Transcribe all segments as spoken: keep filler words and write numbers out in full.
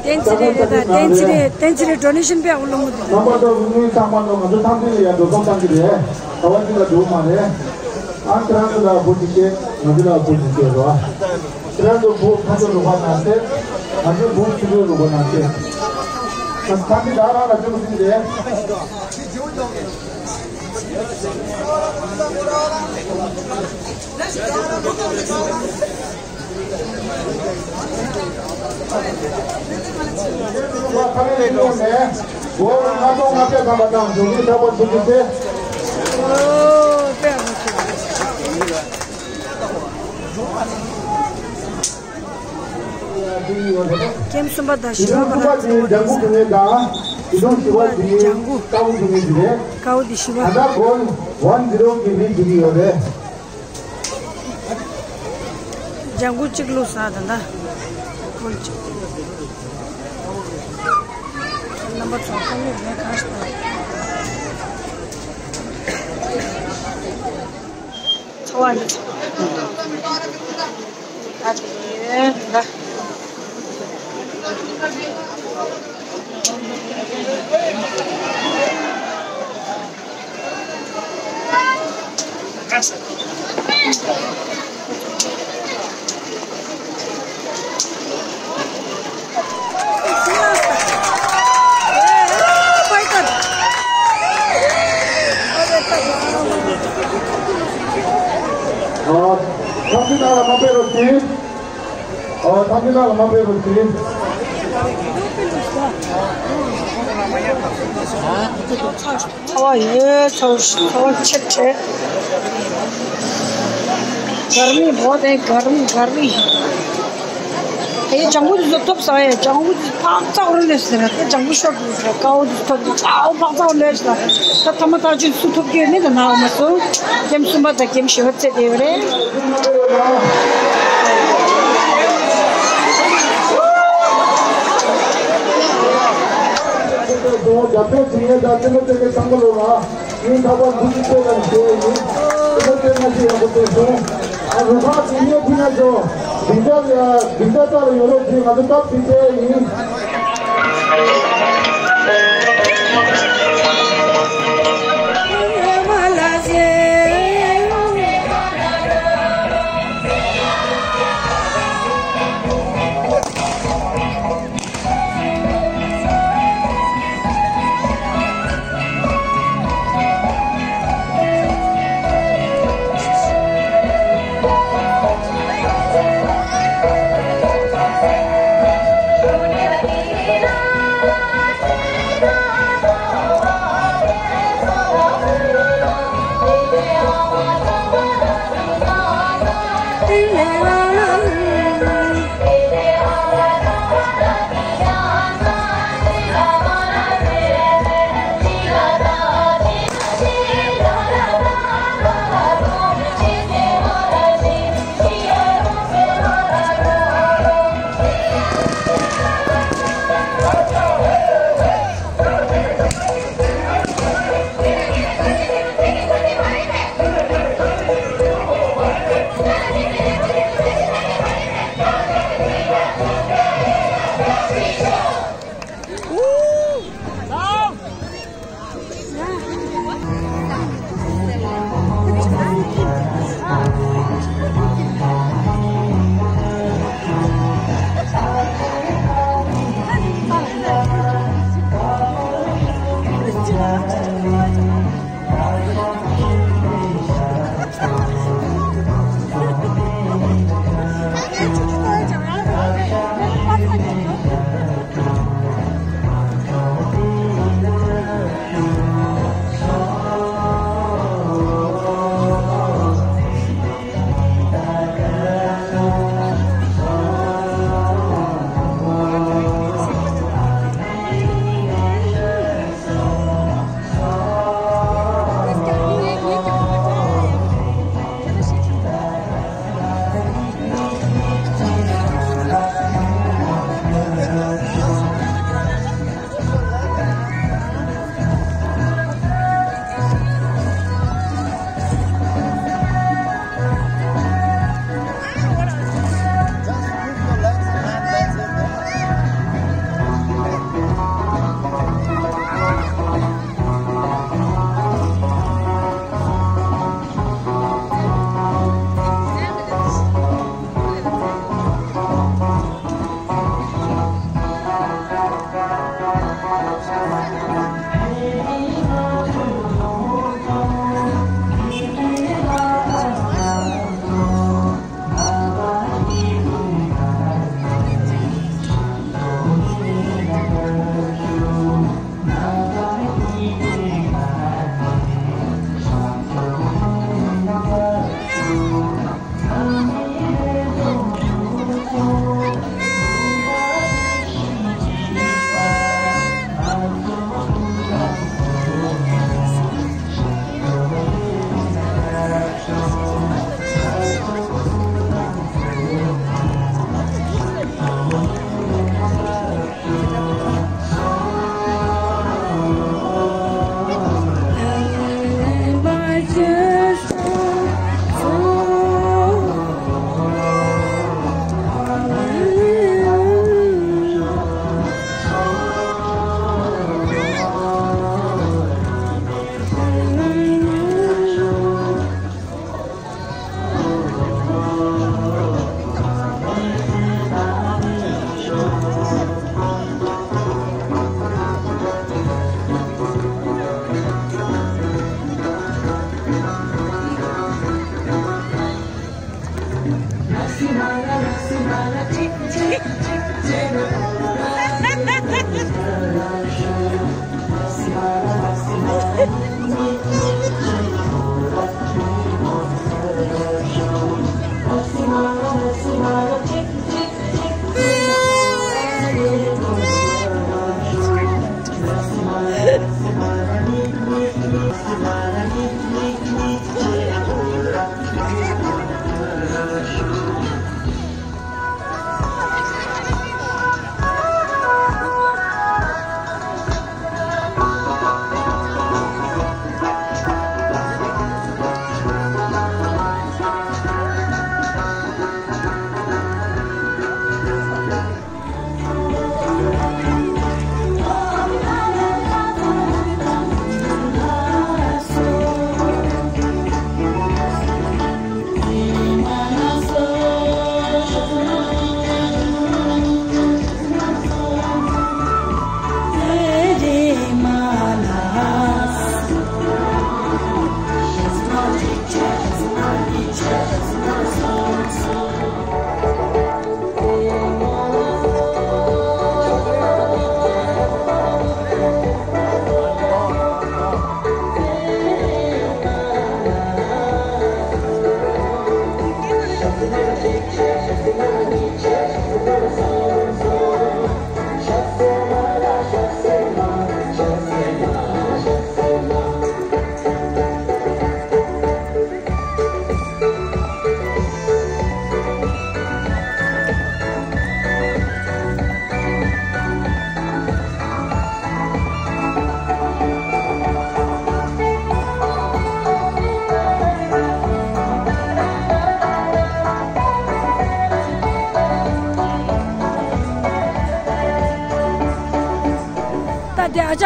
བསྟན་འཛིན་རེད་ད། བསྟན་འཛིན་རེད། བསྟན་འཛིན་རེད། ཌོ་ནེ་ཤན་དཔེ་ཡག་པོ་སློང་གི་འདུག་རྣམ་པ་ཚོ་མི་ཚང་མ་ནོ་ང་ཚོ་ཐང་ཐིང་ལ་ཡ་འགྲོ་སོང་བཏང་གི་རེད། ག་བ་ཅིག་ལ་འགྲོ་མ་རེད། ཨ་ཁྱེད་རང་ཚོ་ལ་བུ་གཅིག་སྐྱེས། ང་ཚོ་ལ་བུ་གཅིག་སྐྱེས་རོ། ཁྱེད་རང་ཚོ་བུ་ཁ་ཚོ་རུ་བ་ན་སྟེ། ང་ཚོ་བུ་ཁྱི་ཚོ་རུ་བ་ན་སྟེ། ང་ཐང་ཐིང་ད་རང་ལ་ཅུང་ཟིན་རེད། ཀེམ་གསུམ་པ་དང་བཞི་པ་བར་ལ་ཚོགས་པ་དང་། ལྗང་གུ་དེ་བཞི་པ། ལྗང་གུ་གཅིག་བླུགས་ས་དང་ད། ཀོལ་ཅིག་རྣམ་པ་ཚོ་ཁོང་གིས་ངས་གང་ཞིག་དང་། ཚ་བ་འདི་ཚོ། ཨ་ཙི་ཡོད་ད། ཨོ། ཐང་ཐིང་ནང་ལ་མ་ཕེབས་རོགས་གྱིས། ཨོ། ཐང་ཐིང་ནང་ལ་མ་ཕེབས་རོགས་གྱིས། ཚ་བ་ཡོད། ཚ་བ་ཚ་བ་ཆེ་ཆེ། གར་མི་བོ་དེ་གར་མི་གར་མི། ཨེ་ལྗང་གུ་དེ་ཚོ་ཐོབ་ས་ཡ། ལྗང་གུ་དེ་ཕག་ཚ་བོར་ལས་ཟེར་ར། དེ་ལྗང་གུ་ཤོར་དུས་ཟེར་ར། ཀའོ་དེ་ཚོ་ཐོབ་ཀའོ་ཕག་ཚ་བོར་ལས་ཟེར་ར། ད་ཐ་མ་ཐག་ཆོད་སུ་ཐོབ་ཀྱི་ཡོད་མེད་དེ་ནང་མ་སོང་། ཀེམ་གསུམ་པ་དང་ཀེམ་བཞི་པ་རྩེ་བསྡད་ཡོད་རེད། རྒྱབ་སྐྱོར་བྱེད་མཁན་དང་སྤྱི་ཚོགས་བཅར་མཁན་ཚང་མ་ལོ་ལ། ངས་ཁ་པར་འདི་ཚོ་ལ་ཞུ་ཡ་ཡིན། ཁྱེད་ཚོ་བལྟས་ན་ཅི་ཡག་པོ་བལྟས་སོང་། ཨ་རུ་ཁག་དེ་ནས་ཕུ་ན་ཚོ། སྡིངས་ཆ་ལ་སྡིངས་ཆ་རྩ་ལ་ཡོང་རོགས་གྱིས། ང་ཚོ་སྟབས་བདེ་བྱས་ཡིན།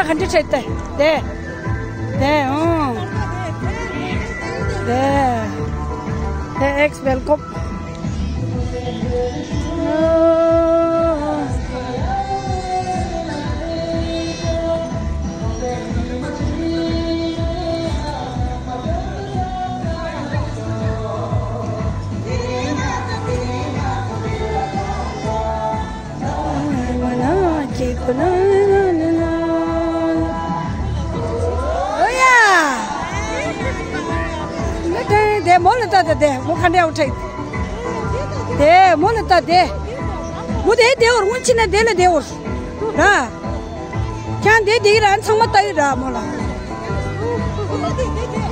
ག་འདྲ་བྱས་ཏེ། དེ། དེ། ཨང་། དེ། དེ་ཨེགས་སྦེལ་ཀོབ། དེ་མོ་ལ་ལྟ་དེ། དེ་མོ་ལ་ལྟ་དེ། དེ་མོ་ལ་ལྟ་དེ། མོ་དེ་དེ་བོར་སྔོན་ཕྱིན་ན་དེ་ལ་དེ་བོར། ར། ཁྱང་དེ་དེ་ར་ཚང་མ་ལྟ་ཡོད་ར་མོ་ལ།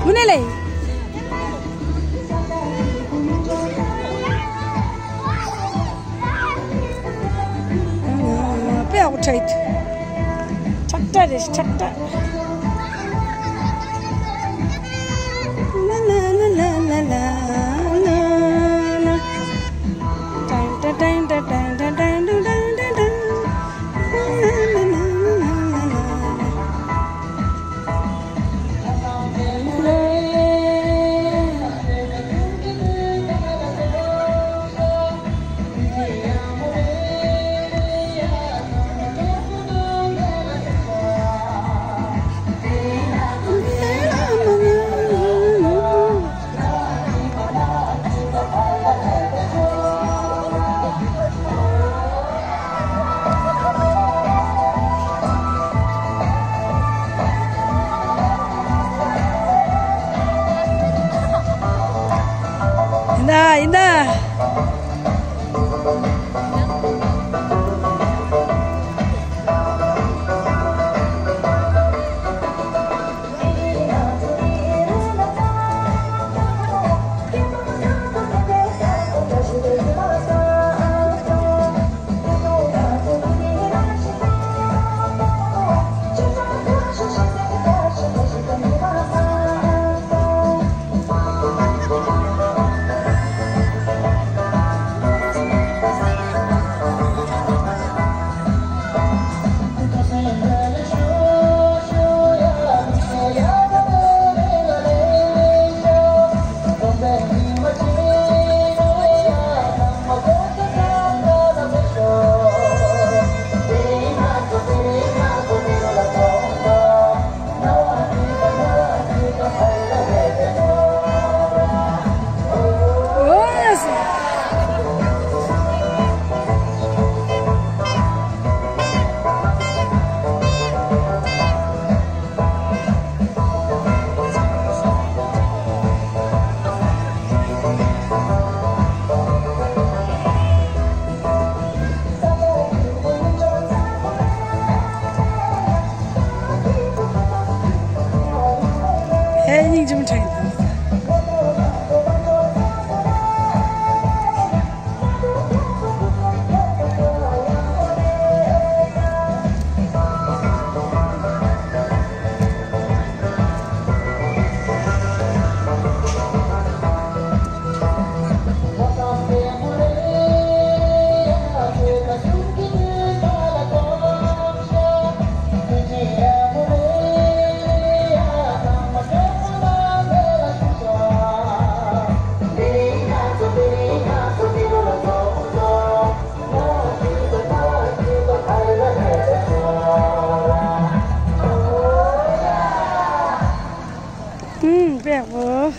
མོ་ནས་ལེ། དཔེ་ཡག་པོ་ཆགས་ཡོད། ཁྲག་ཁྲག་རེད། ཁྲག་ཁྲག། ཡིན་ད་ཡིན་ད། ཨེ། སྙིང་རྗེ་མོ་དྲན་གྱི་འདུག་ཨུམ། དཔེ་ཡག་པོ།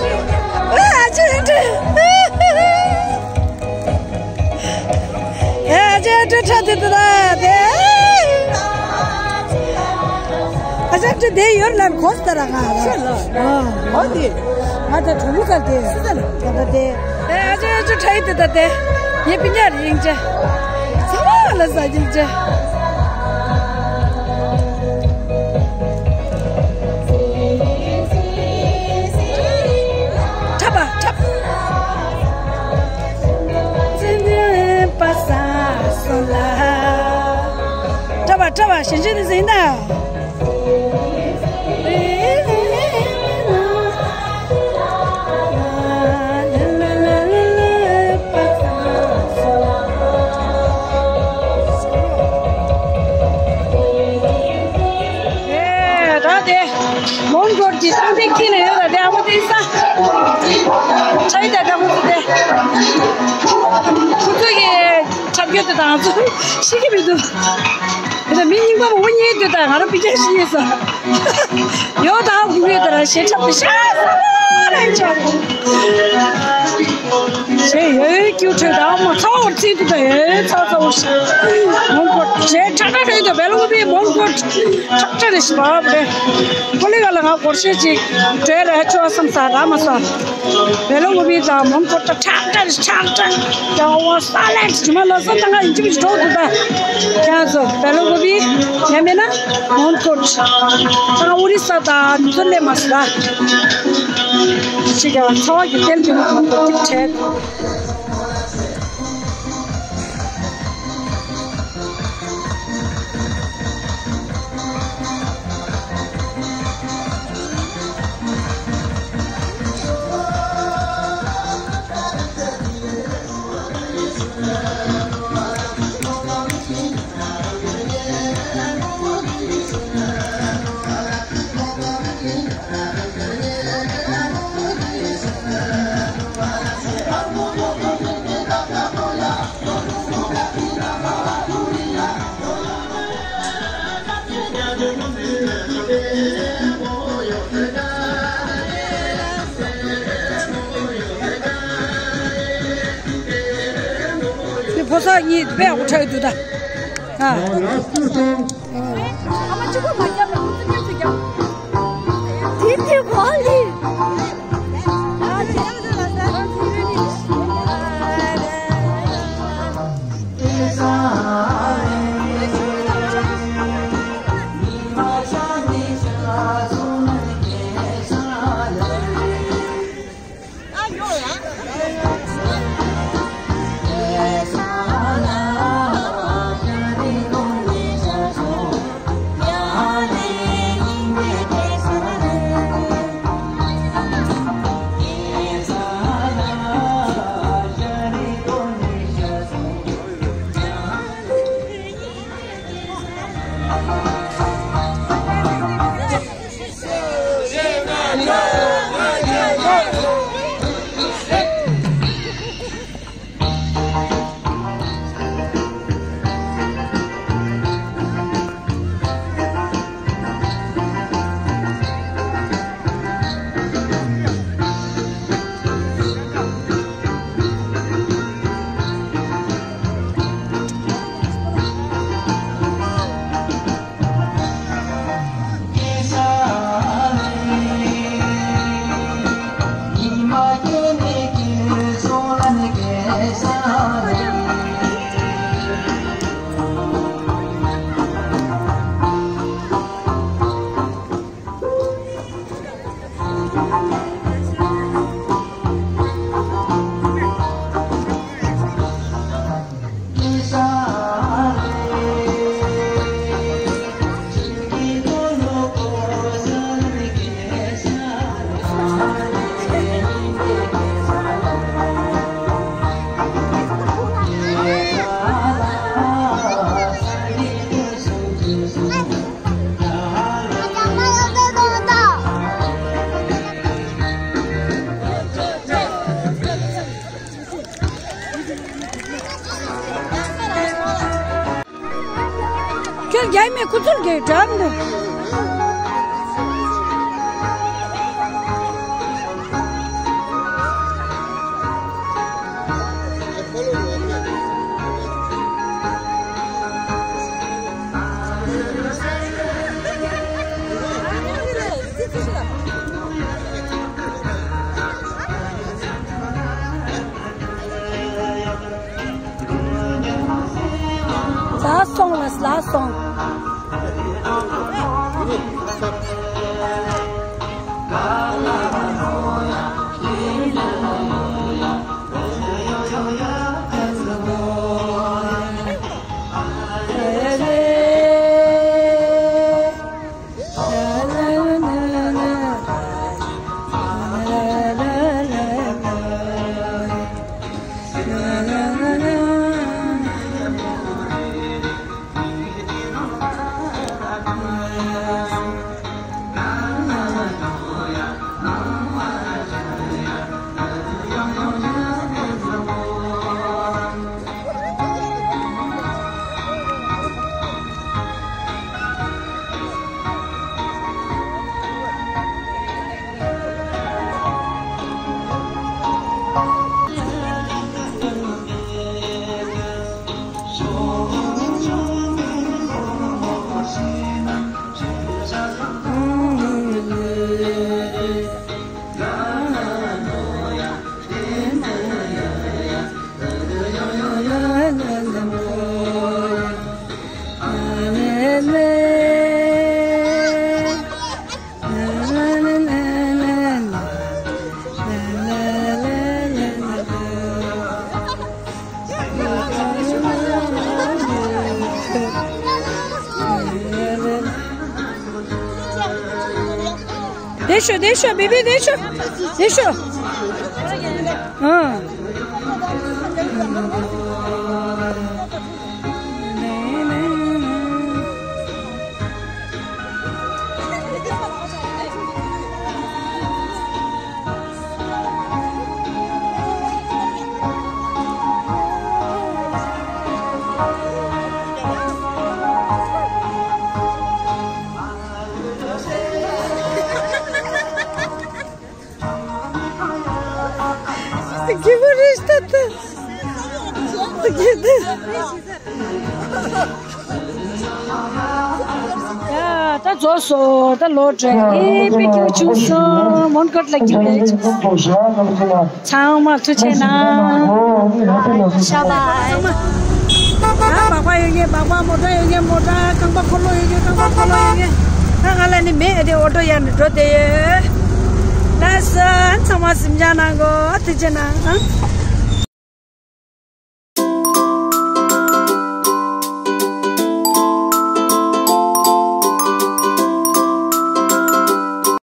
ཨ་ཅེ་ཨ་ཅེ། ཨ་ཅེ་ཨ་ཅེ་ཁྲ་དེ་དེ་དེ། ཨ་ཅེ་ཨ་ཅེ་དེ་ཡོར་ལན་གོས་ཏ་ར་ང་། ཨོ་དེ། ང་ད་གྲོང་ཚར་དེ། ད་དེ། ཨ་ཅེ་ཨ་ཅེ་ཁྲ་དེ་དེ་དེ། ཡེ་པི་ཉར་ཡིན་ཅེ། ཚ་བ་ལ་ས་ཡིན་ཅེ། ཁྲ་བ་ཁྲ་བ། ཁྲ་བ་ཁྲ་བ་ཞིང་ཆེན་དུ་ཟིན་ན། ཨེ་ད་དེ། མོན་གྷོ་གི་སྟངས་སྟེང་ཁྱེར་ནས་ཡོད་ལ་དེ་ཨ་མ་དེ་ས། ཆ་ཡི་ད་ད་ཁོ་ཚོ་དེ། ཁོ་ཚོ་གི་འཁྲབ་སྟོན་དེ་དང་ཚོ་ཤེས་ཀྱི་མི་འདུག་དེ་ད་མི་རྙིང་པ་མང་པོ་རྙེད་དུས་ད་ང་རང་པི་ཅར་ཤི་ཡས་ས། ཡོད་ད་གུ་ཡོད་ད་ར་ཞེ་འཁྲབ་དེ་ཤ་ས་ར་ཡིན་ཆ། ཞེ་ཡོད་ཀྱུ་ཁྲོད་ད་མ་ཚ་བོར་ཚིག་དུ་ད་ཡོད་ཚ་ཚ་བོ་ཤ། མོན་གྷོ་ཞེ་ཁྲ་ཁྲ་ཁྲ་ཡོད་ད་བེ་ལོ་བི་མོན་གྷོ་ཁྲ་ཁྲ་རེ་ཤི་བ་བ་རེ། ཀོ་ལི་ག་ལ་ང་སྒོར་ཤེ་ཅིག་བྲོས་ར་ཆོ་བསམ་ས་ར་མ་ས། བེ་ལོ་བི་ད་མོན་གྷོ་ད་ཁྲ་ཁྲ་རེ་ཁྲ་ཁྲ། ཡང་བ་ས་ལན་ཇི་མ་ལ་ས་ད་ང་ཡིན་ཅི་མི་ཅི་འགྲོ་འདུག་ད། ཁྱེད་ཚོ་བེ་ལོ་བི་ཡ་མེད་ན་མོན་གྷོ། ད་ཨོ་རི་ས་ད་ཚོ་ལས་མ་ས་ད། ཅི་ཡང་ཚ་བ་གི་ཐེམ་ཐེམ་མོན་གྷོ་ཅིག་བྲོས། ཕོ་གསར་གཉིས་དཔེ་ཡག་པོ་འཁྲབ་ཀྱི་འདུག་ད། ཨ། ལ་སུ་སོང་། ཨ་མ་གཅིག་པོ་མ་རྒྱབ་ན་ཁོང་ཚོ་སྐྱབས་སུ་རྒྱབ། དེ་དེ་གོ་ལི། ཁྱོད་རྒྱ་མི་ཁུ་ཚུར་གྱི་འགྲམ་དུ། Last song. བསྡད་ཤོག་བསྡད་ཤོག་བེ་བི་བསྡད་ཤོག་བསྡད་ཤོག་ཨང་། ཡ། ད་རྫོགས་སོང་། ད་ལོག་འགྲོ་ཡིན། པེ་ཀིང་བྱུང་སོང་། མོན་གྷོ་ལ་རྒྱུག་ཡ་བྱུང་སོང་། ཚང་མ་ཐུགས་རྗེ་གནང་། ཤ་བའི། ཨ། སྦག་སྦག་ཡོད་མཁན་སྦག་སྦག། མོ་ཊ་ཡོད་མཁན་མོ་ཊ། རྐང་པ་འཁོར་ལོ་ཡོད་མཁན་རྐང་པ་འཁོར་ལོ་ཡོད་མཁན། ད་ང་ལ་ནི་མེད་དེ། ཨོ་ཊོ་གཡར་ནས་འགྲོ་བསྡད་ཡོད། ལགས་སོ། ཚང་མ་གཟིམ་འཇག་གནང་གོ། ཐུགས་རྗེ་གནང་། ཨ།